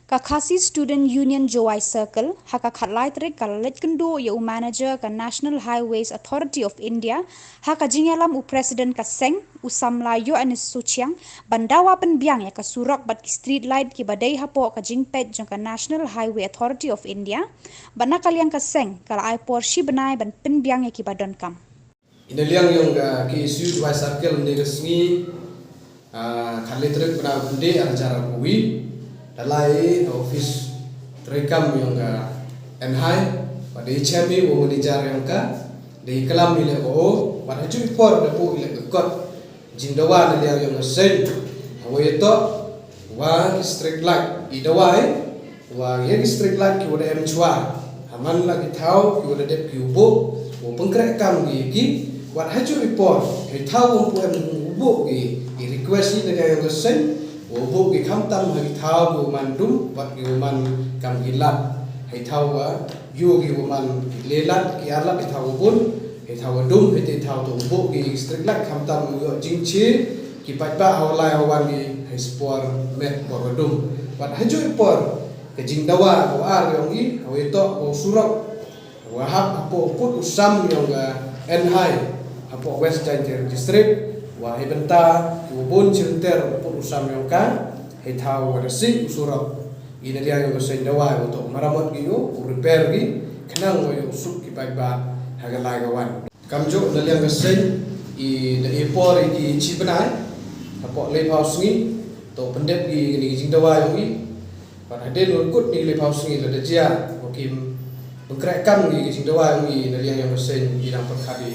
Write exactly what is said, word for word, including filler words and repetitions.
Ka Khasi Student Union Jowai Circle ha ka khatlai tarik ka la leit kynduh ïa u manager ka National Highways Authority of India ha ka jingïalam u president ka seng, u samla Ïoannis Sochiang, ban dawa pynbiang ïa ka surok bad ki street light kiba dei hapoh ka jingpeit jong ka National Highway Authority of India. Bad na ka liang ka seng ka la ai por shi bnai ban pynbiang ïa kiba donkam. Ina liang ïong ka K S U Jowai Circle ne ka sngi, ah, khatlai tarik bnai Monday ar hajar arphew wei, da lai office treikam ïong ka N H I, bad da ïa chem ïa u manager ïong ka, da ïa klam ïa leh ka o, bad ha juh i por da buh ïa leh ka kot jingdawa na liang ïong ka seng, ha wa ïa toh wa ki street light i dawa i, wa ïa ki street light ki wa da em chwa ha man la ki thaw ki wa da dep ki u buh, wa pynkreh kam ki ki, wat ha juh i por hei thaw wa pu em u buh ki, i request i na liang ïong ka seng wa u buh ki khamtam ha ki thaw ki wa man dum, wat ki wa man kam ki lad, hei thaw wa ïoh ki wa man ki le lad ki ar lad, hei thaw wa bun, hei thaw wa dum, hei te thaw to u buh ki street light khamtam u ïoh jingchi ki paidbah ha u lai ha u wan ki hei spor met por wa dum. Wat ha juh i por ka jingdawa ka wa ar ïong i ha wa ïa toh ka u surok wa hap hapoh u pud u sam ïong ka N H I hapoh West Jaintia District, wa hei bynta ki wa bun chilter u pud u sam ïong ka, hei thaw wa da sih u surok i na liang ïong ka seng dawa wa toh maramot ki ïoh u repair ki khnang wa ïoh u suk ki paidbah ha ka lai ka wan. Kam juh na liang ka seng i da e por i ki chi bnai hapoh laiphew sngi to pyndep ki ni ki jingdawa ïong i. Bad hadien wa kut ni laiphew sngi la da jia wa kim pynkreh kam ni ki jingdawa ïong i na liang ïong ka seng i dang pyrkhat i.